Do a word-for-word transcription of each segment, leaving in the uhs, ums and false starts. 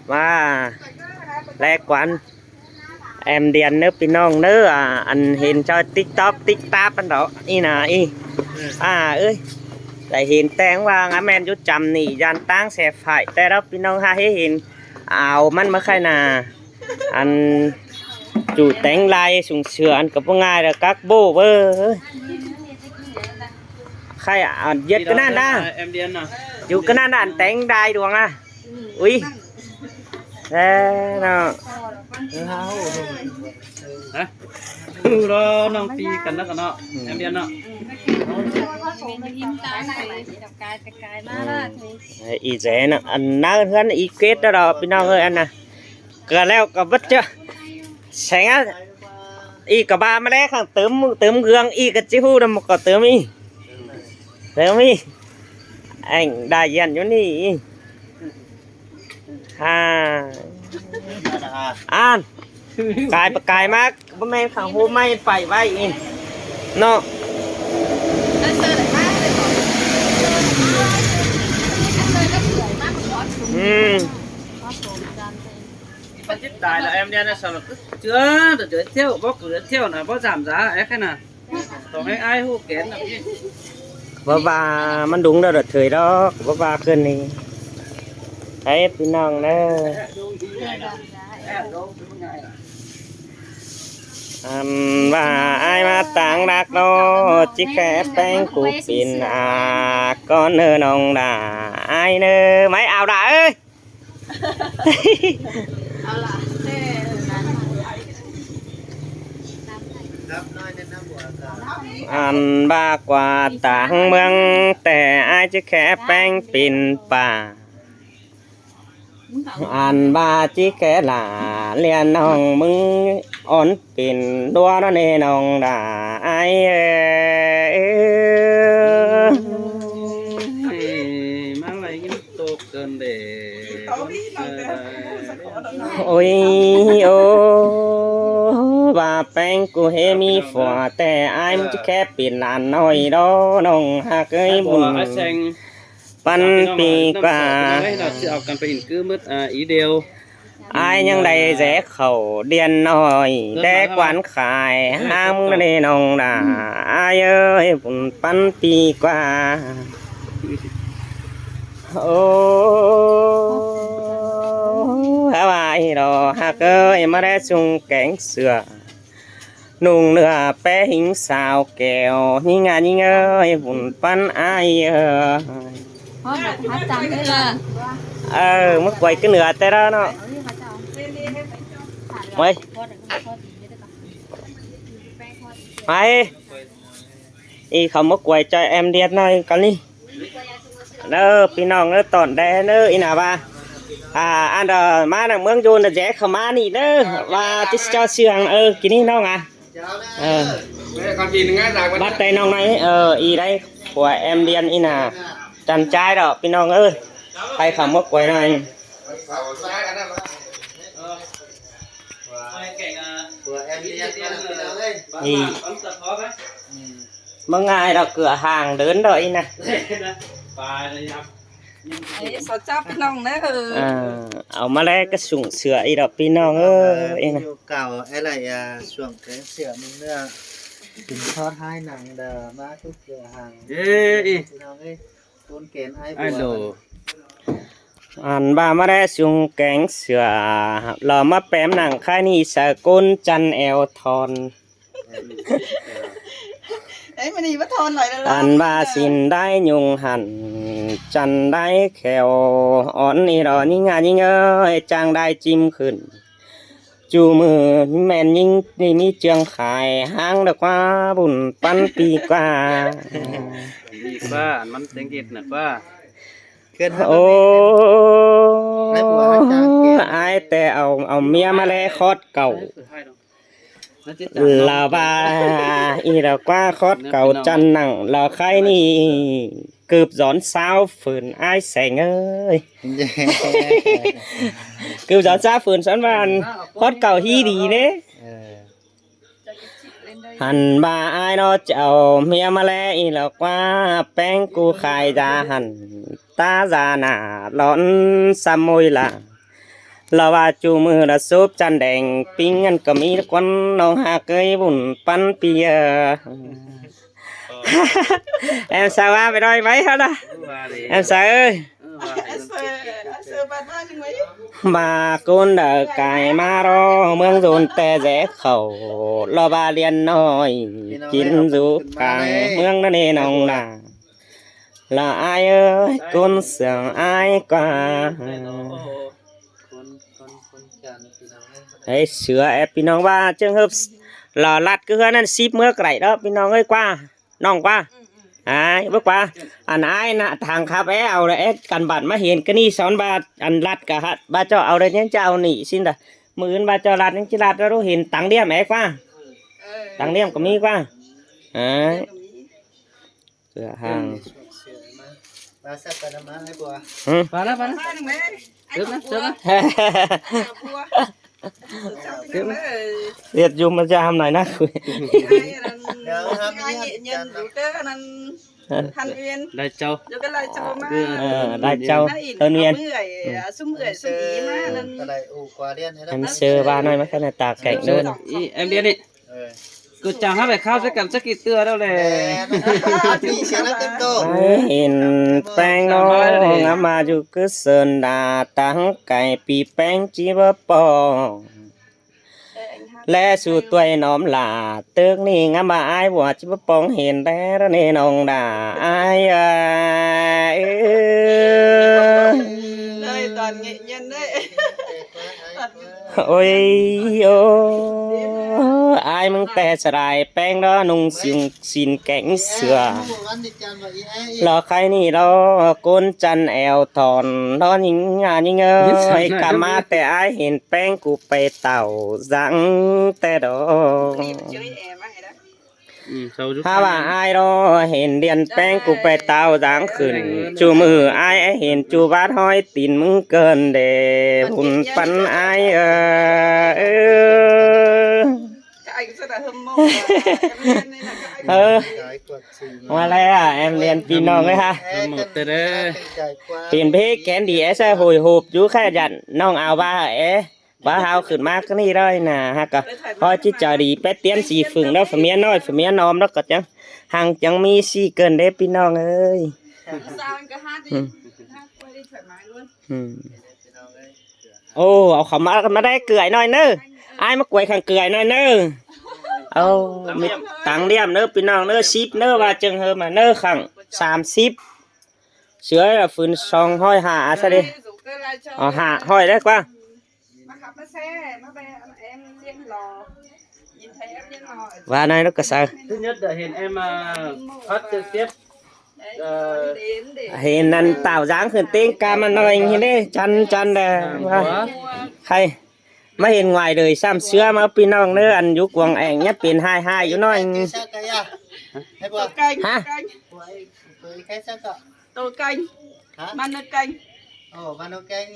ꞌVa ꞌlé quán em Điên ꞌnớ ꞌpi ꞌnọng ꞌnớ, à, ăn hên ꞌchoi TikTok, TikTok ăn đó, ꞌí nả ꞌí. À, ơi, đảy hên ꞌtếng ꞌva ngắm ꞌmen dú chăm ꞌnị, dán ꞌtáng sẻ phải té đó ꞌpi ꞌnọng ha ꞌhế hên. Au ꞌmắn ꞌmá khay nả. Ăn chủ tánh lai sung sửa ăn cắp ꞌngai là các bộ bơ. Khay à, ăn giật cái nan đa. Em Điên à? Chủ cái nan đa ăn tánh đai đuông à. Ui. Thế nó. Hả? Đó, ꞌnọng ꞌpi căn đó căn đó. Em Điên đó. Ư. Ê, ꞌí dễ nó, ăn ꞌnớ ꞌhướn ꞌí kết đó đó, ꞌpi ꞌnọng ơi, ăn nả. Cà ꞌlẹo cà bớt chứ. Sẻng á. ꞌÍ cà ba ꞌmá ꞌlé khẳng tớm, tớm gương, ꞌí cà ꞌchí ꞌhụ đâm cà tớm ꞌí. Tớm ꞌí. Anh đại diện dú ꞌnị. À. Ăn. Cai ꞌpọ cai ꞌmá, báu ꞌmen khẳng ꞌhụ ꞌmạy phải ꞌvạy ꞌí. Nó. Ừ. Bác chết tài là em đen sao là cứ chưa được giới thiệu, bác cứ giới thiệu là bác giảm giá ấy, cái nào tổng ấy ai hú kén là cái. Báu ꞌva ꞌmắn đúng đó là thời đó, báu ꞌva khươn ꞌnị. Ê, ꞌpi ꞌnọng ꞌnớ. Ăn ꞌva ai ꞌmá ꞌtáng đắc ꞌnọ, ꞌchí khe ꞌpéng cu pên à, con ơ ꞌnọng đa, ai ꞌnớ, máy ao đa ơi. Ăn ꞌva ꞌquá ꞌtáng ꞌmướng ꞌtẹ ai ꞌchí khe ꞌpéng pên pả. Ăn ꞌva ꞌchí khe lả ꞌlian ꞌnọng ꞌmứng ón pên ꞌlúa đó ꞌnê ꞌnọng đa ai ơi. Ôi, ôi, ꞌva ꞌpéng cu ꞌhế ꞌmí phua ꞌtẹ ai ꞌmá ꞌchí khe pên lả ꞌnọi đó ꞌnọng ꞌhặc ơi bun. Păn pi ꞌquá. Ai ꞌnhắng đảy dé khảu điện ꞌnọi, té quán khai ꞌháng ꞌnê ꞌnọng đa. Ai ơi, bun păn pi ꞌquá. Ô, hả ꞌva ꞌí đó ꞌhặc ơi, ꞌmá đé sung kéng sửa. Nung nưa pé hính sao kẻo, ꞌnhính à ꞌnhính ơi, bun păn ai ơi. Hót là hót chăm thế là. Ờ, ꞌmá quay cái nưa té đó nó. Ôi. Ai. ꞌI khảu ꞌmá quay ꞌchoi em điên ꞌnọi cón ꞌnị. Đơ, ꞌpi ꞌnọng ꞌnớ, tỏn đé ꞌnớ, ꞌí nả ꞌva. À, ăn đa ꞌmá nẳng ꞌmướng dôn đa dé khảu ꞌmá ꞌnị ꞌnớ, ꞌva ꞌchí ꞌchọ siêng, ơ, kin ꞌnị ꞌnọng à. Ờ. Bắt tay ꞌnọng ꞌnọi, ờ, ꞌí đảy, của em điên ꞌí nả. Chăn chai đó, ꞌpi ꞌnọng ơi. Hay khảu ꞌmá quay ꞌnọi. Ih. Mơng ai đó, cửa hàng đớn đó ꞌí nả. Ê, sao chắp ꞌpi ꞌnọng ꞌnớ. À, au ꞌmá ꞌlé cá sung sửa ꞌí đó ꞌpi ꞌnọng ơi, ꞌí nả. Nhu cầu, ê, lại, à, xuồng kéng sửa mưng ꞌnớ. Tìm thoát hai nắng đờ, ꞌmá chúc cửa hàng. Ê, ê. ꞌPi ꞌnọng ơi. Ăn ꞌva ꞌmá đé sung kéng sửa, lỏ ꞌmá pem nẳng khai ꞌnị sa ꞌcốn chăn eo thon. Ăn ꞌva sin đảy nhung hẳn, chăn đảy khẻo, ón ꞌí đó ꞌnhính à ꞌnhính ơi, chang đảy chim khửn. Chu mưa ꞌmen ꞌnhính ꞌmí ꞌchương khai ꞌháng đa ꞌquá, bun păn pi ꞌquá. Đi ꞌquá, ăn ꞌmắn tiếng Việt nả ꞌquá. Ô, ai té au, au ꞌmía ꞌmá ꞌlé khót cảu. Lỏ ꞌva ꞌí đó ꞌquá khót cảu chăn nẳng lỏ khai ꞌnị. Cướp dón sáo phưn ai seng ơi. Cướp dón sáo phưn són ꞌva khót cảu ꞌhí đi ꞌnế. Hẳn ꞌva ai ꞌnọ chảu ꞌmía ꞌmá ꞌlé ꞌí lỏ ꞌquá, péng cu khai da hẳn ta da nả lón sa môi lả. Lỏ ꞌva ꞌchu ꞌmự lỏ sốp chăn đeng ꞌpính ꞌnặn ꞌcọ ꞌmí ꞌquán ꞌnọng ꞌhặc ới bun ꞌpắn pi ơ. Em sao ꞌva pay ꞌnọi ꞌmá ꞌhọt a? Em sao ới? ꞌVa ꞌcốn đaư cai ꞌmá ꞌló ꞌmướng dôn ꞌtẹ dé khảu, lỏ ꞌva ꞌlian ꞌnọi kin dú cang ꞌmướng ꞌnặn ꞌnê ꞌnọng nả. Lỏ ai ới, ꞌcốn sương ai ꞌquá. Ê, sửa ép ꞌpi ꞌnọng ꞌva ꞌchương ꞌhớp lỏ ꞌlặt ꞌcứ ꞌhướn ꞌnặn síp ꞌmứa cải đó ꞌpi ꞌnọng ới ꞌquá. ꞌNọng ꞌquá. Ai, báu ꞌquá. Ăn ai nả tháng khắp é au đa é căn bản ꞌmá hên ꞌcọ ꞌnị son ꞌva ăn ꞌlặt ꞌcọ ꞌhặc ꞌva ꞌchọ au đa ꞌnhắng ꞌchọ au ꞌnị ꞌsịn đa. ꞌMự ứn ꞌva ꞌchọ ꞌlặt ꞌnhắng ꞌchí ꞌlặt ꞌva ꞌlú hên tẳng điêm é ꞌquá. Tẳng điêm ꞌcọ ꞌmí ꞌquá. Ai. Cửa hàng. Hử? Ba na, ba na. Tớp na, tớp na. Tớp na. Việt Dung mà ra hôm nay na. Lai Châu. Lai Châu. Lai Châu. Tân Uyên. Em sơ ba nói mà cái này tà cảnh đô này. Em biết đi. Cô chào hát bài khao sẽ cảm chắc kỳ tưa đâu này. Ai hên ꞌpéng ꞌnớ ngắm ꞌva ꞌchu ꞌcứ sơn đà tắng cải pi ꞌpéng ꞌchí báu pong. Lé su tuay ꞌnọm lả tớc ꞌnị ngắm ꞌva ai bua ꞌchí báu pong hên đé ꞌnớ ꞌnê ꞌnọng đả ai ơ. Ôi ô, ai ꞌmướng ꞌtẹ sải ꞌpéng ꞌló ꞌnung ꞌsịn, ꞌsịn kéng sửa. Lỏ khay ꞌnị ꞌló ꞌcốn chăn eo thon ꞌló ꞌnhính a ꞌnhính ơi, căm ꞌmá ꞌtẹ ai hên ꞌpéng cu pay tảo dáng ꞌtẹ đó. Hák ꞌva ai ꞌló hên ꞌlian ꞌpéng cu pay tảo dáng khửn. ꞌChu ꞌmự ai é hên ꞌchu bát ꞌhói tin ꞌmứng cơn đê bun ꞌpắn ai ơ. Ơ. Qua ꞌlẹ à, em ꞌlian ꞌpi ꞌnọng ới hả? Hâm mộ tớ đấy. Tin bế kén đi é sẽ hồi hộp dú khá dặn ꞌnọng ao ba hả é. Ba hao khửn ꞌmá ꞌcọ ꞌnị ꞌlới nả ꞌhặc ꞌcọ. Ơ, ꞌchí chaư đi pét tiên sĩ phửng đó, phả ꞌmía ꞌnọi, phả ꞌmía ꞌnọm đó ꞌcọ chắng. Hăng chắng ꞌmí ꞌsị cơn đé ꞌpi ꞌnọng ới. Ô, au khảu ꞌmá, ꞌmá đé cưởi ꞌnọi ꞌnớ. Ai ꞌmá cuối khẳng cưởi ꞌnọi ꞌnớ. Ô, ꞌmí tẳng điêm ꞌnớ ꞌpi ꞌnọng ꞌnớ, síp ꞌnớ ꞌva ꞌchương ꞌhơm ꞌnớ khẳng sam síp. Sửa là phưn song ꞌhọi hả a sa đi. Ơ, hả ꞌhọi đé ꞌquá. Và này nó có sao? Thứ nhất là hiện em, à, phát trực tiếp, ờ, Hên ăn tạo dáng khửn ꞌtếng cam ăn ꞌnọi hên đé, chăn chăn đé. Hàng hóa. Khay. ꞌMá hên ngoài đời sam sứa ꞌmá ꞌpi ꞌnọng ꞌnớ ăn dú cuông ẻng nhá pên hai hai dú ꞌnọi. Hả? Tô canh. Hả? Măn nơ canh. Ồ, măn nơ canh.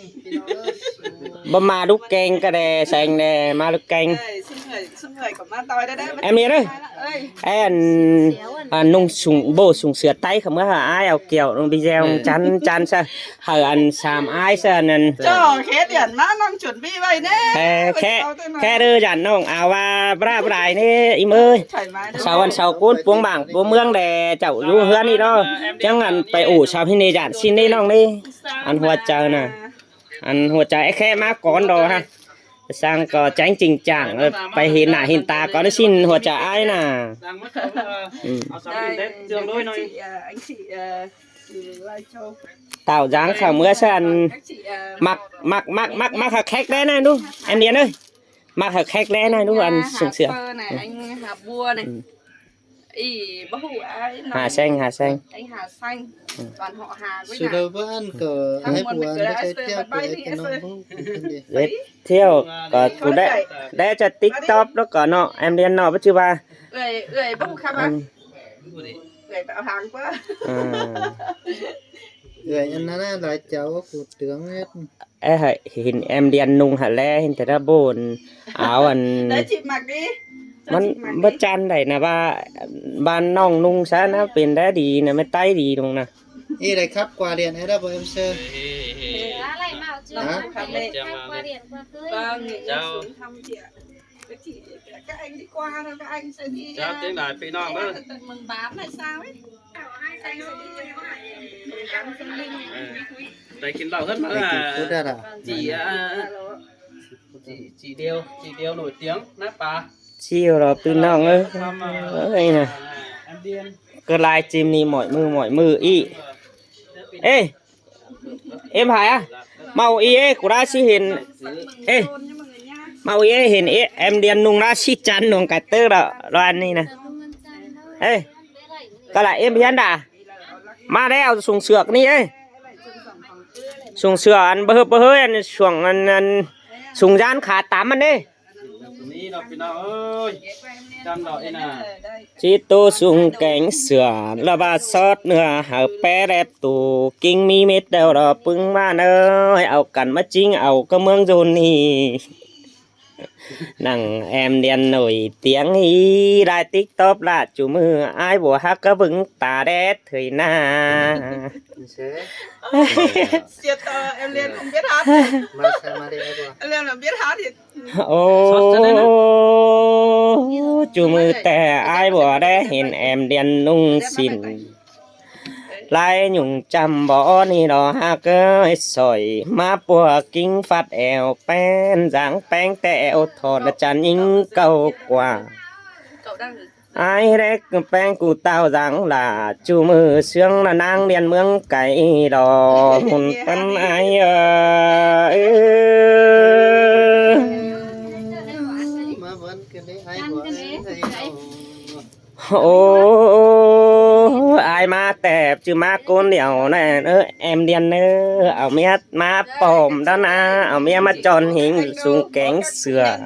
Báu ꞌmá đúc canh ꞌcọ đe, seng đe, ꞌmá đúc canh. Ê, xưng người, xưng người của măn tôi đây đấy. Em yên ơi. Ơi. Ê, ăn, à, ꞌnung sung, bộ sung sửa tay khả ꞌmứa hả ai au kiểu ꞌnung video chăn chăn sa. Hả ăn sam ai sa ăn ăn. Cho khé điện má ꞌnọng chuẩn bị vậy nè. Ê, khé, khé đơ dặn ꞌnọng ao ꞌva bra brai nè, im ơi. Thoải mái đấy. Sau ăn sau ꞌcốn puông bảng puông ꞌmướng đe chảu dú ꞌhướn đi đó. Chắng ăn pay ủ sau hên nê dặn xin nê ꞌnọng nê. Ăn hua chaư nả. Ăn hua chaư é khé ꞌmá cón đó ha. Sang ꞌcọ chắng chỉnh chảng, ơ, pay hên nả hên ta cón xin hua chaư ai nả. Ừ. Đây, anh chị, à, anh chị, à, Lai Châu. Tạo dáng khả ꞌmứa sa ăn. Anh chị, à, mặc, mặc, mặc, mặc, mặc hả khét đé nả đu. Em Điền ơi. Mặc hả khét đé nả đu ăn sướng sướng. Hà Sơ này, anh Hà Bua này. Ừ. Ý, bác Hụ, à, anh Hà Xanh, Hà Xanh. Anh Hà Xanh. Ừ. Toàn họ Hà với Hà. Sự đầu bữa ăn cờ hai buồn ăn với cái tiêu của cái nông bố. Giới thiệu có chủ đề, để cho TikTok đó có nó, em Điền nó bắt chứ ba. Người, người bác Hụ khắp à? Người tạo hàng quá. À. Người ăn nó là cháu của tướng hết. Ê, hả, hên em đi ăn ꞌnung hả ꞌlẹ, hên thế đó bôn. Áo ăn. Đấy, chị mặc đi. Cho chị mặc đi. Măn bớt chăn đảy nả ba, ba ꞌnọng ꞌnung sa nả pên đá đi nả, ꞌmá tay đi ꞌnung nả. Ê, đảy khắp qua điện ấy đó, bộ em sơ. Ê, ê, ê. Hả? Chào. Chào tiếng đài phi ꞌnọng ới. Mừng bám hay sao ấy? Ờ, đây kín ꞌlẹo ꞌhướn ꞌmá. Đây kín phút đó à? Chị, à, chị, chị Điều, chị Điều nổi tiếng, Nát Pà. Chiêu đó phi ꞌnọng ới. Ơi nè. Cứ livestream ꞌnị ꞌmọi ꞌmự ꞌmọi ꞌmự ꞌí. Ê, em Hải à? Mau ꞌí ê, ꞌcọ đã ꞌsị hên. Ê, mau ꞌí ê hên ê, em Điên ꞌnung đã ꞌsị chăn ꞌnung cái tớ đó, đó ăn ꞌnị nè. Ê, có là em Hiến đã? ꞌMá đéo sung sược ꞌnị ê. Sung sược ăn bơ bơ hơi ăn sung ăn ăn sung gian khá tắm ăn ê. ꞌChí tô sung kéng sửa ꞌlạ ꞌva sót ꞌnưa hảư pé đép tủ ꞌkính ꞌmí mết đeo đó ꞌpứng ꞌmá ꞌnới, au căn ꞌmá ꞌchính au cá ꞌmướng dôn ꞌnị. Nẳng em Điên nổi tiếng ꞌí đai TikTok ꞌlạ, ꞌchu ꞌmự ải bua hák cá bứng ta đét thời na. Siết, ờ, em Liên không biết hát. Mà sao mà đi hát bua? Em Liên mà biết hát thì Ôi, ꞌchu ꞌmự té ải bua đé hên em Điên ꞌnung xin. Lai nhung chăm bó ꞌnị đó hák ới sỏi ꞌmá pua ꞌkính phát eo pén dáng péng té eo thon là chăn ính câu quà. Ải đét péng ꞌcú tao dáng là ꞌchu ꞌmự sướng là ꞌnáng Điên ꞌmướng cái đó hùn pắn ải ơ. Mà vẫn cái đấy ai bua ai ai. Ô, ai ꞌmá tép ꞌchư ꞌmá ꞌcốn điêu ꞌnị, ơ, em Điên ꞌnớ, au mía ꞌmá pom đó na, au mía ꞌmá chon hính sung kéng sửa.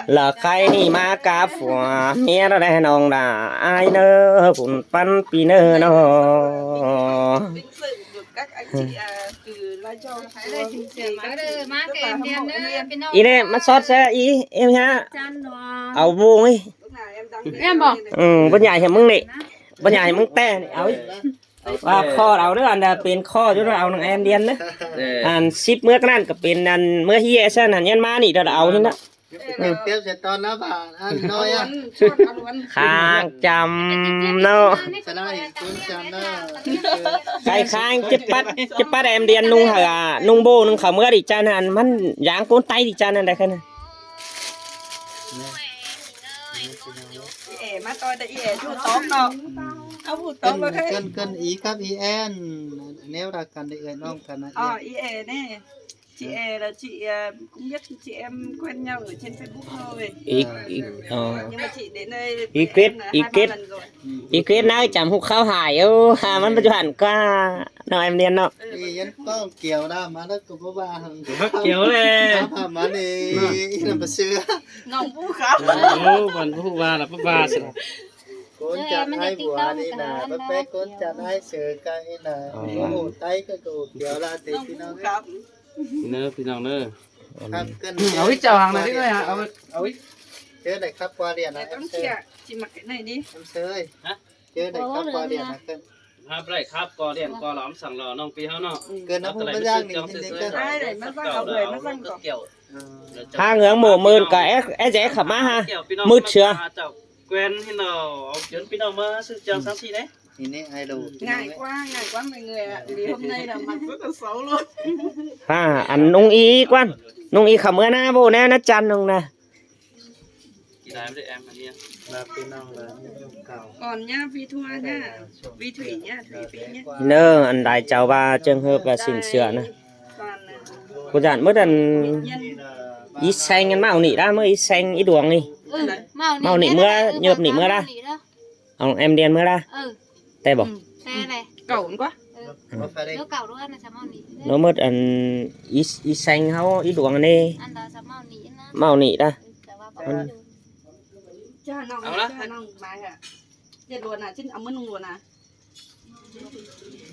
Lỏ khay ꞌnị ꞌmá cá phua, mía đó đé ꞌnọng đa, ai ꞌnớ, phun pắn pí ꞌnớ ꞌnọ. Các anh chị, à, từ Lai Châu, Thái Lan, thì các chị rất là hâm mộ em. ꞌÍ ꞌnị ꞌmá sót ꞌsớ ꞌí, em hả? Au ꞌvụ ꞌí. Em báu? Ừ, báu nhảy hả ꞌmứng ꞌnị. Báu nhảy hả ꞌmứng té ꞌnị. Au ꞌí. Wa kho au ꞌnớ, ăn đa pên kho ꞌchu ꞌnớ, au nẳng em Điên ꞌnớ. Ăn síp ꞌmứa cá ꞌnặn ꞌcọ pên ăn ꞌmứa ꞌhiế ꞌsớ ăn ꞌnhắng ꞌmá ꞌnị đó au ꞌnị ꞌnớ. Tiếp sẽ ton nó vào ăn thôi á. Khang chăm ꞌnớ. Sẽ nói thì cũng chăm đó. Cái khang chếp bắt, chếp bắt em Điên ꞌnung hả, ꞌnung bô ꞌnung khảu ꞌmứa đi chăn ăn, ꞌmắn dáng ꞌcốn Tây đi chăn ăn đa khăn. Ê, ꞌmá ꞌtoi ta ê, ꞌchu tóm ꞌnọ. Au ꞌchu tóm ꞌnọ. Cơn, cơn, cơn ꞌí cắp ꞌí en. Nếu là cần thì ơi ꞌnọng cần á. Ờ, ê ꞌnị. Chị ê là chị, à, cũng biết chị em quen nhau ở trên Facebook thôi. Ý, ý, ờ. Nhưng mà chị đến đây với em là hai ba lần rồi. Ý quyết ꞌnớ chăm ꞌhụ kháo hải, ô, ha, ꞌmắn báu ꞌchu hẳn ꞌquá. ꞌNọ em Điên ꞌnọ. Ê, Yến có kiểu đó mà nó cũng có ba hẳn. Bắt kiểu này. Khắp hả mà đi, ý là bà xưa. Ngọc Vũ khắp. Ồ, còn Vũ ba là bác ba xưa. Cốn chặt ai bua đi nà, bác bé cốn chặt ai sửa cái nà. Ồ. Ổ tay cái cổ kiểu là thế thì nó. Nơ, phi ꞌnọng nơ. Khắp cân. Au ꞌí chào hàng này đi thôi hả? Au, au ꞌí. Chứ này khắp qua điện à, em sơ. Chị mặc cái này đi. Em sơ ơi. Hả? Chứ này khắp qua điện à, cân. Hả, báu đảy khắp qua điện qua lắm săng lo ꞌnọng phi ꞌháo ꞌnọ. Cân nó không có răng thì mình nên cân. Ai đảy ꞌmá răng, au đảy ꞌmá răng cỏ. Hang ꞌhướng mộ mơn ꞌcọ é, é dễ khắp ꞌmá hả? Mứt sứa. Quen thì nó, au chuyến phi ꞌnọng ꞌmá sưng chào sáng chị đấy. Thì nên ai đủ. Ngại quá, ngại quá mọi người ạ. Vì hôm nay là mặc rất là xấu luôn. Hả, ăn ꞌnung ꞌí ꞌquá. ꞌNung ꞌí khắp ꞌmứa ꞌnớ, bố ꞌnớ, ꞌnớ chăn ꞌnung ꞌnớ. Còn nhá, Vi Thua nhá. Vi Thủy nhá, Thủy Phi nhá. Nơ, ăn đai chảu ꞌva trường hợp là xỉn sửa nơ. Còn, à, cô dặn mớt ăn nhân. Ꞌí seng ăn ꞌmá ꞌnị đa, ꞌmá ꞌí seng ꞌí đuống ꞌnị. Ừ, ꞌmá ꞌnị ꞌmứa, nhớp ꞌnị ꞌmứa đa. Ông em Điên ꞌmứa đa. Ừ. Té báu? Ừ, té đa. Cẩu ꞌquá. Ừ. Nó cẩu đuống ăn, nó mớt ăn ꞌí, ꞌí seng ꞌháu ꞌí đuống ꞌnị. Ăn đó sắm ꞌmá ꞌnị đa. ꞋMá ꞌnị đa. Ừ, chả ꞌva báu. Ăn đó. Chả ꞌnọng mai hả? Chết luôn à, chết ăn mứt luôn à.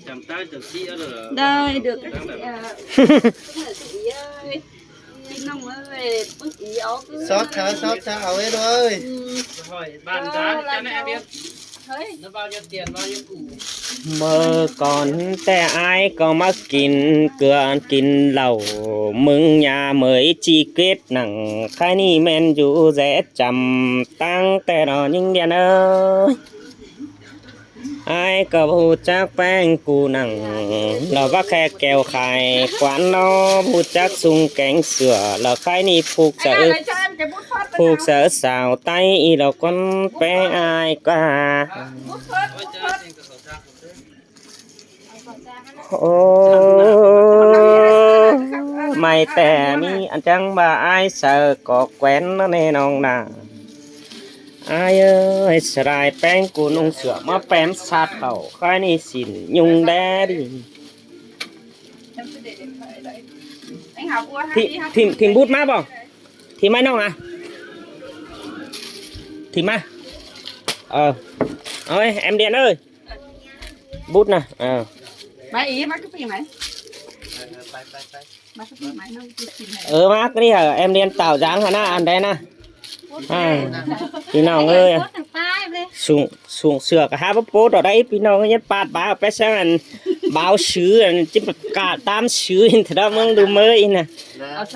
Chăm tang chăm sí ớt rồi. Đây, được các chị, à, các chị ơi. Chị Nông ơi, bưng ý ó cứ. Sót tháo, sót tháo ơi. Ừ. Hỏi bàn giá cho nên em biết. ꞌMự cón ꞌtẹ ải ꞌcọ ꞌmá kin ꞌcưa kin lảu, ꞌmứng nhà ꞌmới ꞌchí kết nẳng, khái ꞌnị ꞌmen dú ꞌdệt chăm ꞌtáng ꞌtẹ ꞌnọ ꞌnhính điên ới. Ải ꞌcọ ꞌhụ chắc ꞌpéng cu nẳng, lỏ ꞌvá khe keo khai quán ꞌnọ, ꞌhụ chắc sung kéng sửa, lỏ khái ꞌnị phúc sớ, phúc sớ sáo Tây ꞌí lỏ ꞌcốn ꞌpéng ải ꞌquá. Ô, ꞌmạy ꞌtẹ ꞌmí ăn chắng ꞌva ải saư ꞌcọ quén ꞌnớ ꞌnê ꞌnọng nả. Ải ơi, sải ꞌpéng cu ꞌnung sửa ꞌmá pem sat khảu, khái ꞌnị sỉn ꞌnhung đé đi. Thím, thím, thím bút ꞌmá báu? Thím ꞌmá ꞌnọng à? Thím ꞌmá. Ờ. Ôi, em Điên ơi. Bút nả. Ờ. Bái ý, bái cà phê mày. Bái cà phê mày, nó cứ xin mày. Ờ, ꞌmá ꞌcọ đi hả, em Điên tạo dáng hả nả, ăn đé nả. À, ꞌpi ꞌnọng ơi. Sung, sung sửa cả hai bắp bố đó đấy, ꞌpi ꞌnọng ơi, nhét bát báo, bé sáng ăn báo sứ, ăn chim cả tám sứ, hin thế đó ꞌmướng đu ꞌmới nả.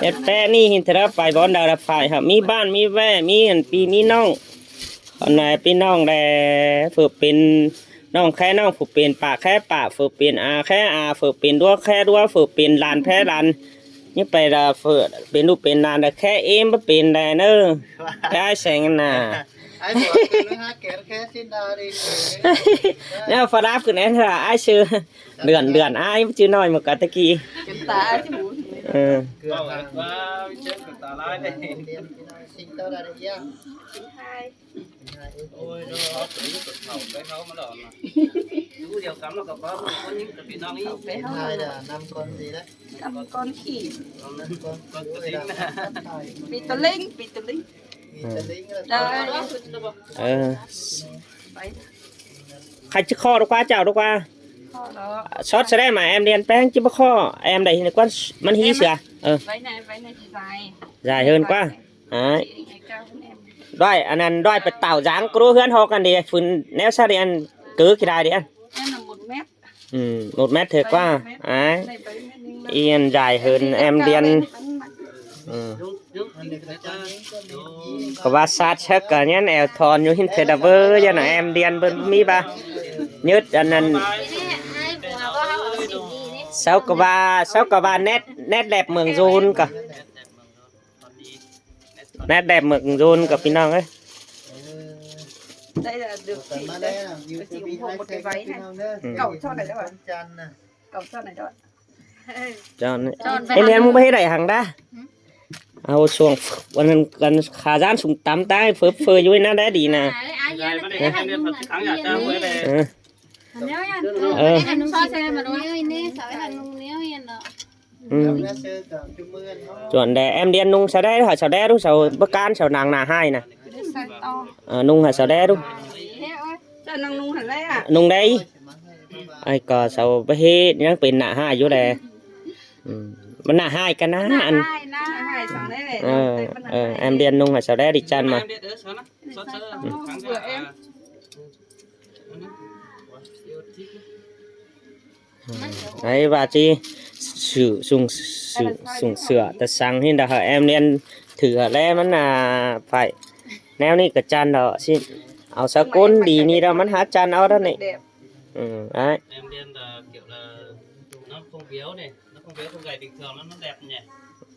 Nhét bé ꞌnị, hin thế đó phải bón đào là phải hả, ꞌmí ꞌván, ꞌmí ꞌve, ꞌmí ăn ꞌpi, ꞌmí ꞌnọng. Khon ꞌnọi ꞌpi ꞌnọng đé, phủ pên ꞌnọng khe ꞌnọng, phủ pên pả khe pả, phủ pên a khe a, phủ pên ꞌlúa khe ꞌlúa, phủ pên lan khe lan. ꞌNhí pay đa phủ pên ꞌlụk pên lan đa khe ꞌếm báu pên đa ꞌnớ. Khe ải seng nả. Ải phủ pên ꞌlụk hák kén khe xin đa đi. ꞌNéo pha đáp cứ ꞌnén hả, ải sư. Đươn, đươn, ải chứ nói một cái tơ ki. Kén ta chứ bún. Ừ. Ôi, nó, nó, nó, nó, nó, Chú điều cắm nó có, có, có những cái vị non ý. Hai là năm con gì đấy? Năm con khỉ. Năm con, con khỉ. Pì tơ linh, pì tơ linh. Pì tơ linh là con. Ờ. Khay chứ kho đó qua, chảo đó qua. Kho đó. Sót sẽ đây mà em đi ăn pén chứ báu kho. Em đảy quan ꞌmắn hí sửa. Ờ. Váy này, váy này thì dài. Dài hơn quá. Đấy. Đuổi, ăn ăn đuổi phải tạo dáng cô ꞌhướn hô căn đi, phun néo sao đi ăn cứ cái đài đi ăn. Em là một mét. Ừ, một mét hơi quá. Đấy. Yên dài hơn em đi ăn. Ừ. Có ba sát chắc cả nhá, eo thon như hin thế đà bơ, giờ nó em đi ăn bơ mi ba. Nhớt ăn ăn. Sáu có ba, sáu có ba nét, nét đẹp mường run cả. Nét đẹp mường run cả ꞌpi ꞌnọng ơi. Đây là được chị, chị ủng hộ một cái váy này. Ừ. Cậu cho này đâu ạ? Cậu cho này đâu ạ? Chọn. Chọn em đi ăn mua hết đảy hàng đa. Ao xuông ăn ăn khả gian sung tắm tai phớp phơ vui na đá đi nà. Ờ. Ờ. Ừ. Chọn để em đi ăn ꞌnung sau đé, hả sau đé đúng, sau bơ can, sau nắng nà hai nè. Ờ, ꞌnung hả sau đé đúng. ꞌNung đé. Ai có sau bơ hết, nhắn pên nà hai vô đé. Ừ. Bơ nà hai cái nà ăn. Ờ, ờ, em đi ăn ꞌnung hả sau đé đi chăn mà. Ừ. Đấy, và chi sửa sung sửa sung sửa ta sang hin đa hả em nên thử hả lẽ ꞌmắn à phải neo ꞌnị cả chăn đó xin ao sa cốn đi ꞌnị đó ꞌmắn hả chăn ao đó ꞌnị. Đẹp. Ừ, đấy. Em điên là kiểu là nó không béo này, nó không béo không gầy, bình thường nó nó đẹp nhỉ.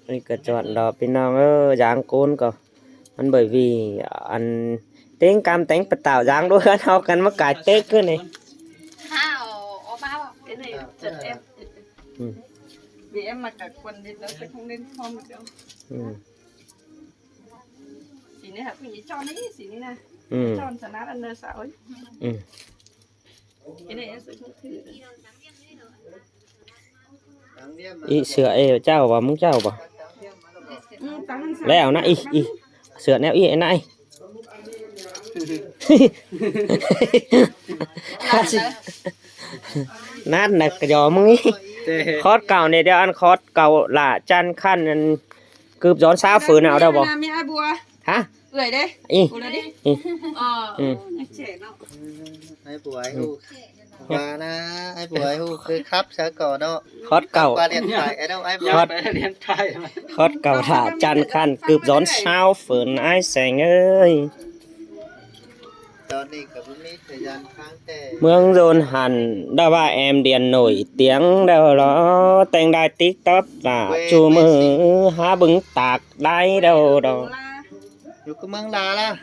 ꞌNị cả chọn đó ꞌpi ꞌnọng ơi, dáng cốn cơ. Ăn bởi vì ăn tính cam tính bắt tạo dáng đôi gắn học căn mắc cái Tết cứ này. Cái này chật em. Ừ. Vì em mặc cả quần thì nó sẽ không nên form được đâu. Ừ. Xì này hả, cứ nghĩ cho đấy, xì này nè. Ừ. Cho nó ăn nơi sao ấy. Ừ. Cái này em sẽ không thử. Ý sửa ê chào và mong chào và. Ừ, tao ăn sao? Lẽ nà ý, ý. Sửa neo ý nà ý. Nát nà gió mong ý. Khót cào này đeo ăn khót cào lạ chăn khăn ăn cướp gión sao phở nào đâu bỏ. Cái này là mẹ ai bùa? Hả? Ưới đế. Ý. Ưới đế. Ý. Ờ. Ừ. Ái bưởi hụ. Và na, ái bưởi hụ cứ khắp sao có đó. Khót cẩu. Qua điện thoại ở đâu ái bưởi. Khót, khót cẩu thả chăn khăn cướp gión sao phớn ái sẻng ơi. ꞌMướng dôn hẳn đa ba em điện nổi tiếng đâu đó, teng đai TikTok là chu mư há bứng tạc đáy đâu đó. Dú cứ ꞌmướng đa la.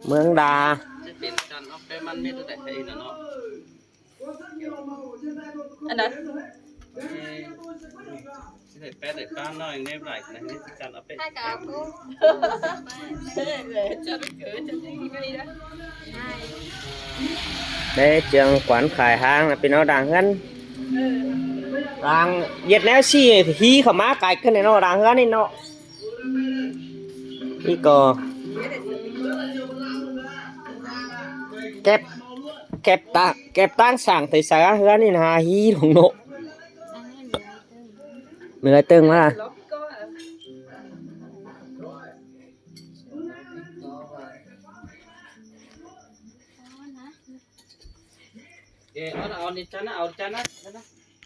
ꞌMướng đa. Ăn đó. Hai cái áo cũ. Đé ꞌchương quán khải ꞌháng ꞌpi ꞌnọng đang ꞌhướn. Đang ꞌdệt ꞌnéo ꞌsị hí khảu ꞌmá cai ꞌcứn ꞌnọ đang ꞌhướn ꞌnị ꞌnọ. Í co. Kép, kép ꞌtáng, kép ꞌtáng sảng thấy sảng ꞌhướn ꞌnị ha hí lông ꞌnọ. Mười tưng ꞌmá. Ê, áo, áo đi chắn á, áo chắn á, chắn á.